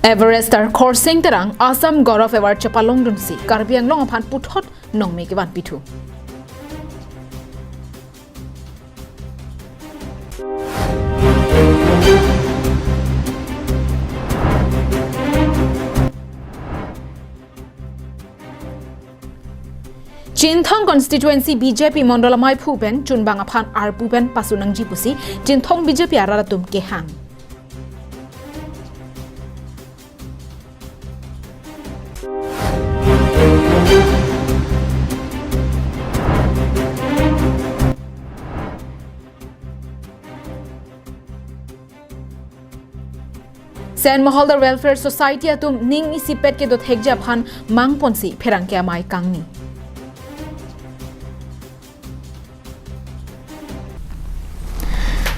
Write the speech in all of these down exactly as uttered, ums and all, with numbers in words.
Everestar Khorsing Terang Assam Gaurav Award chepalongdunsi Karbi Anglong aphan puthot nongme kevanpithu. Chinthong constituency B J P Mondol Amaiphu pen chunbang aphan arpu pen pasu nangji pusi Chinthong B J P arat atum kehang. Saint Moholdar Welfare Society atum ning isipet kedo thekji aphan mangponsi pherangke amei kangni.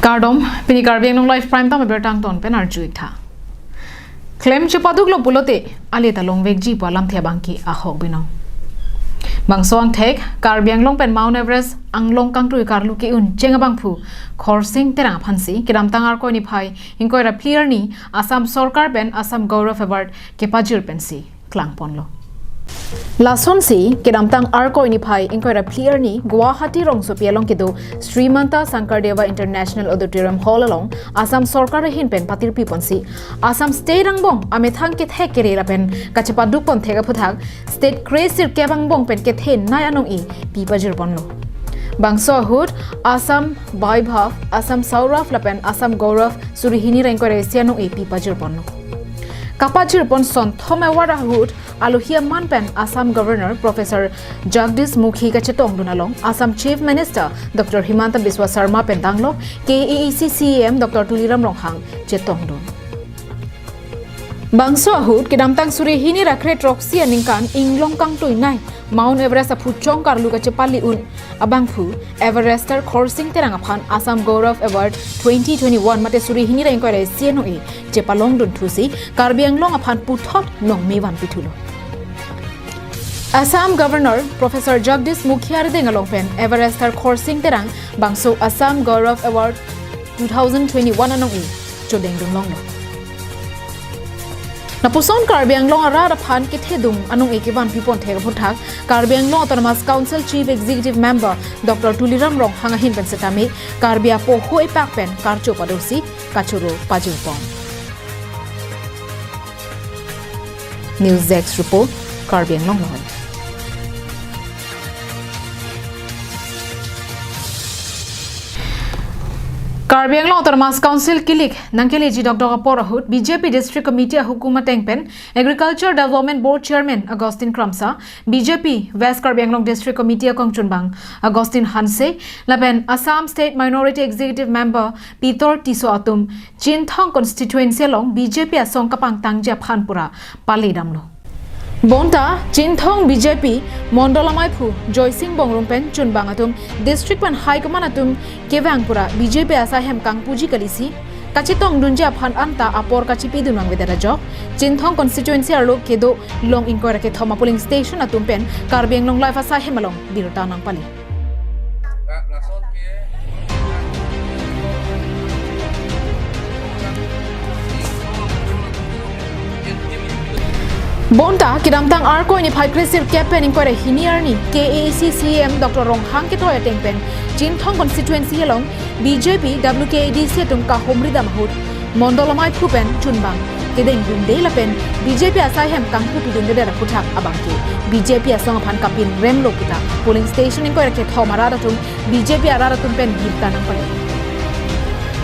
Kardom, pini Karbi Anglong Live Prime Time abirta angton pen arju-ik tha. Klem chepaduklo pulote, ale ta longvekji pu alamthe abangke ahok binong. Bangso angthek, Karbi Anglong pen Mount Everest anglong kangtui karlu ke-un cheng abangphu Khorsing Terang aphansi kedamtang Arkoi niphai ingkoi ra phli arni Assam Sorkar pen Assam Gaurav Award kepajir pensi klangponlo. Lasonsi kedamtang Arkoi niphai ingkoi ra phli arni Guwahati rongsopi along kedo Srimanta Sankardeva International Auditorium Hall along Assam Sorkar ahin pen patirpiponsi Assam State angbong amethang kethek kere lapen kachepadukpon thek aphuthak State kre sirkep angbong pen kethenei anong-e pipajirponlo. Bangso ahut Assam Vaibhav, Assam Saurav lapen Assam Gaurav suri hini ra ingkoi ra isi anong-e pipajirponlo. Kapajirpon sonthom award ahut alohi aman pen Assam Governor Professor Jagdish Mukhi kachetongdun along Assam Chief Minister Doctor Himanta Biswa Sarma pen danglok K A A C C E M Doctor Tuliram Ronghang chetongdun. Bangso ahut kedamtang suri hini ra kre throksi aningkan inglong kangtuinei Mount Everest aphuchong karlu kachepali un abangphu Everestar Khorsing Terang aphan Assam Gaurav Award twenty twenty-one mate suri hini ra ingkoi ra isi anong-e chepalongdunthusi Karbi Anglong aphan puthot nongme vanpithulo. Assam Governor Professor Jagdish Mukhi arideng along pen Everestar Khorsing Terang bangso Assam Gaurav Award two thousand twenty-one anong-e chodengdunlonglo. Lapuson Karbi Anglong arat aphan kethedung anong-e kevanpipon thek aphuthak Karbi Anglong Autonomous Council Chief Executive Member Doctor Tuliram Ronghang ahin pen setame Karbi apoho epak pen karcho padosi kachoro pajirpon. News Desk Report, Karbi Anglong Live. Karbi Anglong Autonomous Council kilik nangkeleji dokdok apor ahut B J P District Committee ahukum ateng pen Agriculture Development Board Chairman Augustine Kramsa, B J P West Karbi Anglong District Committee akongchunbang Augustine Hanse, lapen Assam State Minority Executive Member Pitor Tisso atum Chinthong constituency along B J P asong kapangtangji aphan pura pale damlo. Bonta Chinthong B J P Mondol Amaiphu Joysing Bongrung pen chunbang atum district pen high command atum kevang pura B J P asai hem kangpuji kalisi kachetongdunji aphan anta apor kachipidun vangvedet ajok Chinthong constituency arlo kedo long ingkoi ra kethom a polling station atum pen Karbi Anglong Live asai hem along birta nangpale. Bonta kedamtang Arkoi niphai kre sirkep pen ingkoi ra hini arni K A A C C E M Doctor Ronghang ketoi ateng pen Chinthong constituency along B J P W K A D C atum kahumri dam ahut Mondol Amaiphu pen chunbang kedengdunde lapen B J P asai hem kangpupidunde aphuthak abangke B J P asong aphan kapinremlo puta polling station ingkoi ra kethom arat atum B J P arat atum pen birta nangpale.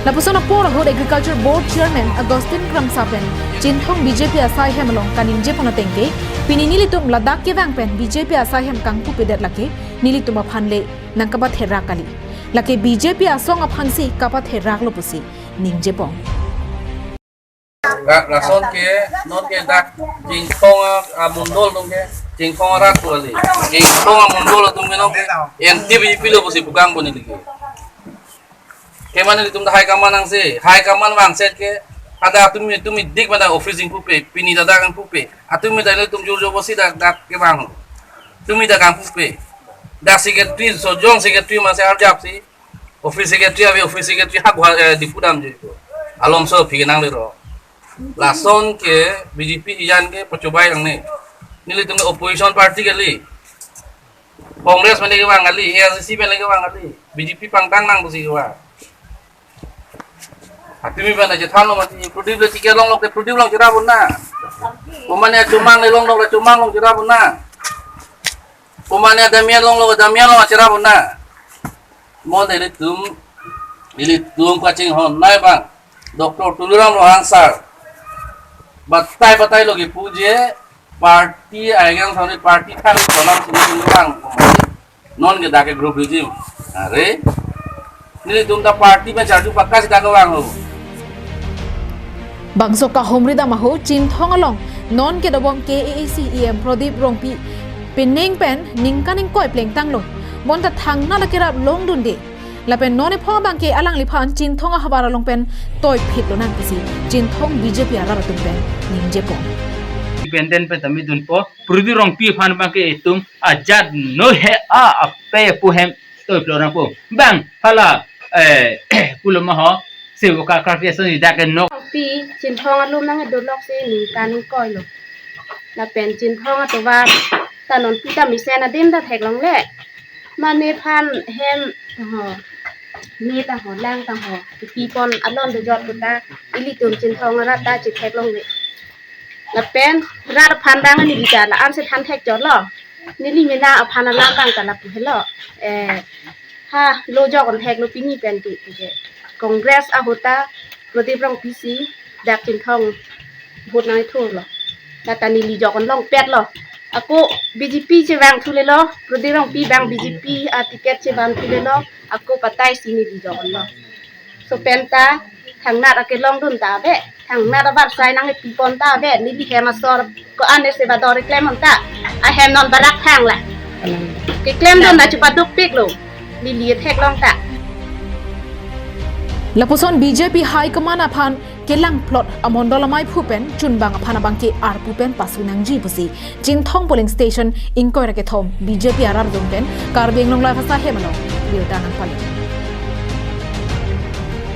Lapuson apor ahut Agriculture Board Chairman Augustine Kramsa pen Chinthong B J P asai hem along kaningjepon ateng ke pini nelitum ladak kevang pen B J P asai hem kangpupidet lake nelitum aphan le nangkapatherak kali. Lake B J P asong aphansi kapatheraklo pusi ningjepon. Ra-, lason ke, non ke dak Chinthong a, a mondol atum ke, Chinthong arat tu kali. Chinthong a mondol atum ke non ke, anti B J P lo pusi pukangpo neli ke. Ke mane nelitum dak high command nangsi, high command vangset ke, ada atum, atum idik mana office ingpupe, pini dak kangpupe. Atum dak nelitum jor jor pusi dak, dak kevang. Atum dak kangpupe. Dak secretary, sojong secretary masi arjapsi. Office secretary ave, office secretary ha Guwahati, eh, Diphu damji. Alomso aphi kenanglelo. Lason ke B J P ijan ke pachobai nangne. Nelitum ke opposition party kali. Congress pen le kevang kali, A I C C pen le kevang kali. B J P pangtang nang pusi kevang. Atimi pen aja thanlo mati, Prodip le ticket longlo ke Prodip along cherap un na. Komane Chomang le longlo ke Chomang along cherap un na. Komane Damian longlo ke Damian along cherap un na. Mo nelitum, nelitum kachinghon nai bang Doctor Tuliram Ronghang sir. Batai batai lo kepu je party agang sari party thang kolam sini bang. Non ke dak ke group regime. Are nelitum ta party pen charju pakka si dak kevang ho. Bangso kahumri dam aho Chinthong along non kedobom K A A C E M Prodip Rongpi pining pen ningkan ingkoi plengtanglo. Bonta thangnat akerap longdunde. Lapen non ephong abang ke alangliphan Chinthong ahavar along pen toiphit lonang pusi Chinthong B J P arat atum pen ningjepon. Independent pen tame dunpo, Prodip Rongpi aphan abang ke itum ajat noi he a ape pu hem toiplo nangpo. Bang hala, eh, pulo ma ho, sevoka karfi ason idak ke nok. Pi Chinthong alum nangdolok si ningkan ingkoi lo. Lapen Chinthong atovar ta non pi ta mesen adim ta theklongle. Mane phan hem ho, me ta ho, lang ta ho, pipon alon dojot puta ilitum Chinthong arat ta chetheklongle. Lapen rat aphan dang neli ta la-an si than thekchotlo. Neli mena aphan alam bang ta lapu helo. Eh, ha lo jok on theklo pini pen ke, ke Congress ahut ta Prodip Rongpi si dak Chinthong vote nangthurlo. Lata neli jok on longpetlo. Ako B J P chevang thulelo, Prodip Rongpi bang B J P a ticket chevang thulelo. Ako patai si neli jok onlo. So penta thangnat akelongdun ta ave, thangnat abar sai nangpipon ta ave, neli hem asor ko-an ese ba dor klemon ta. Ahem non barak thang la. Keklemdun ta chepadukpiklo. Neli theklong ta. Lapuson B J P High Command aphan kelangplot amondol amaiphu pen chunbang aphan abang ke arpu pen pasu nangji pusi Chinthong polling station ingkoi ra kethom B J P arat atum pen Karbi Anglong Live asai hem along birta nangpali.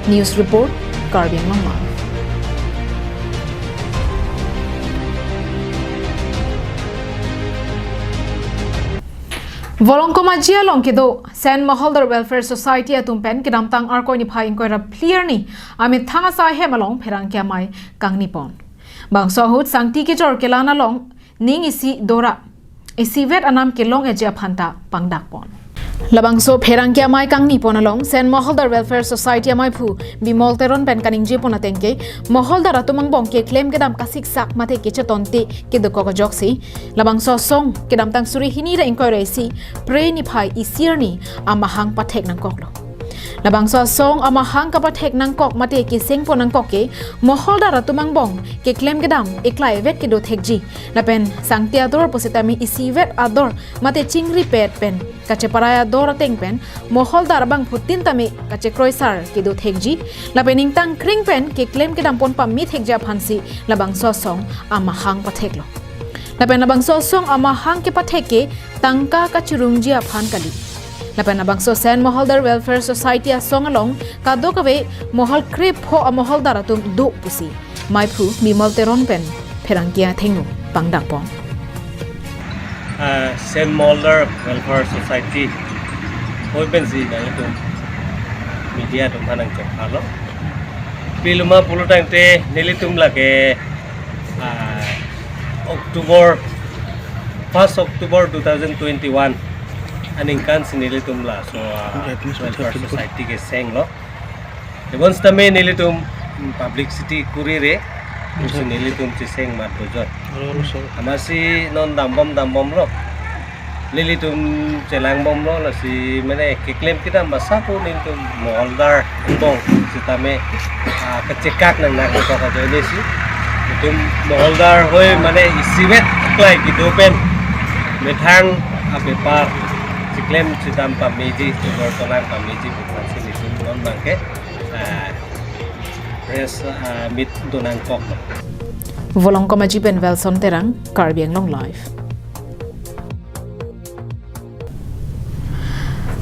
News report, Karbi Anglong Live. Volongkom Aji along kedo Saint Moholdar Welfare Society atum pen kedamtang Arkoi niphai ingkoi ra phli arni amethang asai hem along pherangke amei kangnipon. Bangso ahut sangti kejor kelang along ning isi dora isivet anam kelong eji aphan ta pangdakpon. Labangso pherangke amei kangnipon along Saint Moholdar Welfare Society amaiphu Bimol Teron pen kaningjepon ateng ke Moholdar atum angbong keklem kedam kasiksak mate kechetonte kedokok ajoksi labangso asong kedamtang suri hini ra ingkoi ra isi Phre niphai isi arni amahang pathek nangkoklo. Labangso asong amahang kapathek nangkok mate kesengpon nangkok ke Moholdar atum angbong keklem kedam eklai vet kedo thekji lapen sangti ador pusitame isivet ador mate chingripet pen kacheparai ador ateng pen Moholdar abangphutin tame kachekroisar kedo thekji lapen ingtang kring pen keklem kedampon pame thekji aphansi labangso asong amahang patheklo. Lapen labangso asong amahang kepathek ke tangka kachirungji aphan kali. Lapen labangso Saint Moholdar Welfare Society asong along kadokave mohol krepho amoholdar atum do pusi maiphu Bimol Teron pen pherangke athengno pangdakpon. Ah, Saint Moholdar Welfare Society hoi pensi nanglitum media atum aphan nangchoklo. Piluma pulo tangte nelitum lake, ah, October, first October two thousand twenty-one aningkan si nelitum laso, ah, Welfare Society kesenglo. Tebon sitame nelitum, mm, publicity kurire, pusi nelitum cheseng mat dojot. Amatsi non dambom dambomlo. Nelitum chelangbomlo, lasi mane keklem kedam basa pu nelitum Moholdar angbong sitame, ah, kachekak nang nang ko ka jone si. Itum Moholdar hoi mane isivet klai kedo pen methang abepar cheklem chedam pameji, chedor tolang pameji bukan si nelitum non bangke, ah, press, ah, meet do nangkok. Volongkom Aji pen Welson Terang, Karbi Anglong Live.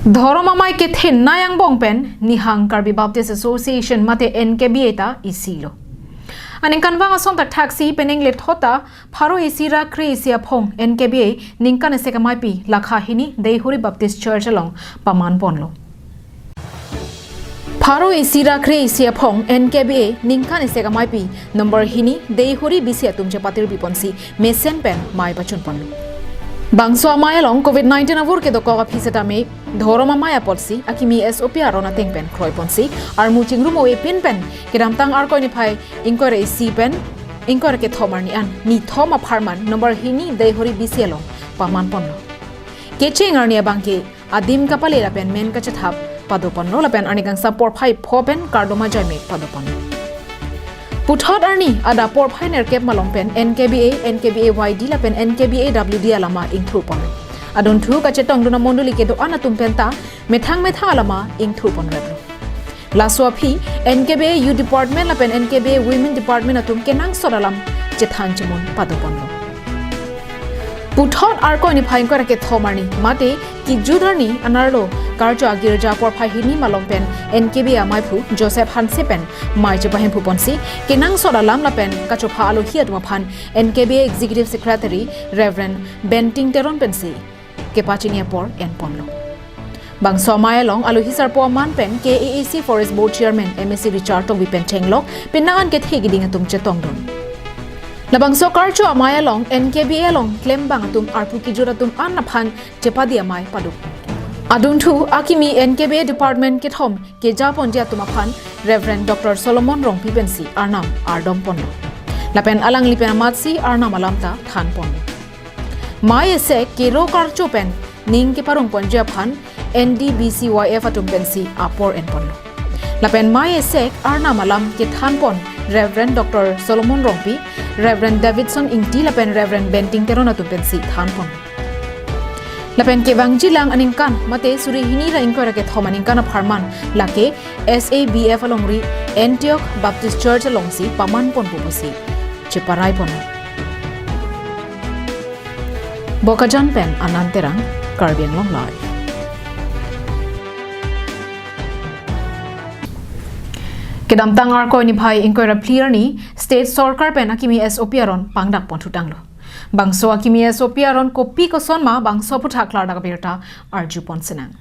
Dhorom amei kethenei angbong pen Nihang Karbi Baptist Association mate N K B A ta isilo. Aningkanvang ason thakthak si penang lethot ta pharo isi ra kre-isi aphong N K B A ningkan isi amaipi lakha hini Deihori Baptist Church along paman ponlo. Pharo isi ra kre-isi aphong N K B A ningkan isi amaipi number hini Deihori B C atum chepatirbi ponsi mesen pen mai pachun ponlo. Bangso amai along covid nineteen avur kedokok aphi setame dhorom amai apotsi akimi S O P aron ateng pen kroi ponsi armu chingrum ave pin pen kedamtang Arkoi niphai ingkoi ra isi pen ingkoi ra kethom arni an nithom apharman number hini Deihori B C along paman ponlo. Kecheng arni abangke adim kapale lapen men kachethap pado ponlo lapen arni kangsam porphai pho pen kardom ajoine pado ponlo. Puthot arni adap porphai nerkep malom pen N K B A, N K B A Y D lapen N K B A W D alama ingthur ponlo. Adunthu kachetongdun amondoli kedo-an atum penta methang methang alama ingthur ponreplo. Laso aphi N K B A Youth Department lapen N K B A Women Department atum kenangsot alam chethan chemun pado ponlo. Puthot Arkoi niphai ingkoi ra kethom arni mate kijut arni anerlo karcho agirja porphai hini malom pen N K B A amaiphu Joseph Hanse pen mai chepahemphu ponsi kenangsot alam lapen kachopha alohi atum aphan N K B A Executive Secretary Reverend Benting Teron pensi kepachini apor en ponlo. Bangso amai along alohi sarpo aman pen K A A C Forest Board Chairman M A C Richard Tokbi pen chenglok penang an kethe kiding atum chetongdun. Labangso karcho amai along N K B A along klembang atum arpu kijut atum an aphan chepadi amai paduk. Adunthu akimi N K B A Department kethom keja ponji atum aphan Reverend Doctor Solomon Rongpi pensi arnam ardom ponlo. Lapen alangli pen amatsi arnam alam ta than ponlo. Mai esek kero karcho pen ning keparong ponji aphan N D B C Y F atum pensi apor en ponlo. Lapen mai esek arnam alam kethan pon Reverend Doctor Solomon Rongpi, Reverend Davidson Ingti lapen Reverend Benting Teron atum pensi than pon. Lapen kevangjilang aningkan mate suri hini ra ingkoi ra kethom aningkan apharman lake S A B F alongri Antioch Baptist Church alongsi paman ponpo pusi cheparai pon. Bokajan pen Anand Terang, Karbi Anglong Live. Kedamtang Arkoi niphai ingkoi ra phli arni state sorkar pen akimi S O P aron pangdak pon thutanglo. Bangso akimi S O P aron kopi kosonma bangso aphuthak klardak abirta arju pon sinang.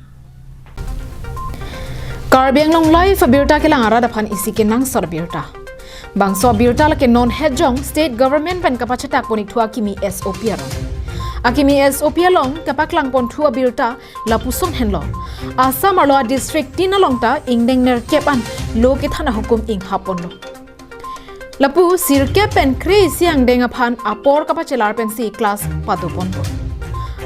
Karbi Anglong Live abirta kelang arat aphan isi kenangsot abirta. Bangso abirta lake non hejong state government pen kapachetak pon-ikthu akimi S O P aron. Akimi S O P along kapaklang ponthu abirta lapuson henlo. Assam arlo a district tin along ta ingdeng nerkep an lo kethan ahukum inghap ponlo. Lapu sirkep pen kre-isi angdeng aphan apor kapachelar pensi class pado ponpo.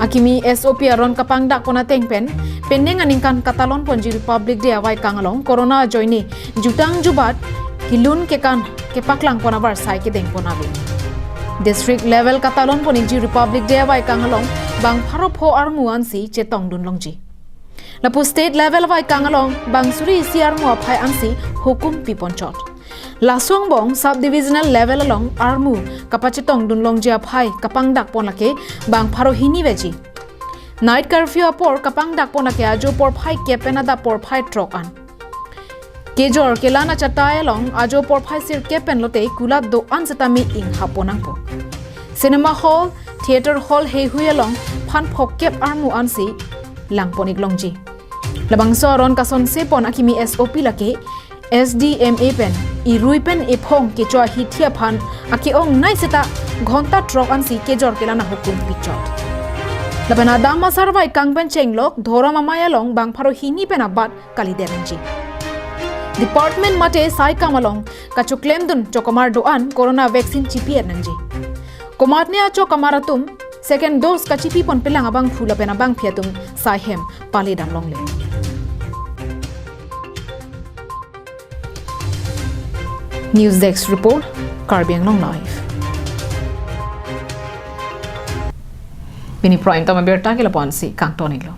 Akimi S O P aron kapangdak pon ateng pen penang aningkan katalon ponji Republic Day avaikang along corona ajoine jutang jubat kilun kekan kepaklang pon avarsai kedeng pon ave. District level katalon pon-ikji Republic Day avaikang along bang pharo pho armu ansi chetongdun longji. Lapu state level avaikang along bang suri isi armu aphai ansi hukum pi ponchot. Laso angbong sub divisional level along armu kapachetongdun longji aphai kapangdak pon lake bang pharo hini veji. Night curfew apor kapangdak pon lake ajo porphai kep pen adap porphai throk an. Kejor kelang achatai along ajo porphai sirkep pen lote kulat do-an setame inghap pon nangpo. Cinema hall, theatre hall heihui along phan phokep armu ansi lang pon-ik longji. Labangso aron kasonse pon akimi S O P lake S D M A pen irui pen ephong kecho ahithi aphan ake-ongnei seta ghonta throk ansi kejor kelang ahukum pichot. Lapen adam asar avaikang pen chenglok dhorom amei along bang pharo hini pen abat kalidet nangji. Department mate saikam along kachoklemdun chokamar do-an corona vaccine chipi-et nangji. Komatne achokamar atum second dose kachipi ponpelang abangphu lapen abangphi atum saihem pale dam longle. News Desk Report, Karbi Anglong Live. Pini prime time abirta ke lapu-ansi kangton-iklo.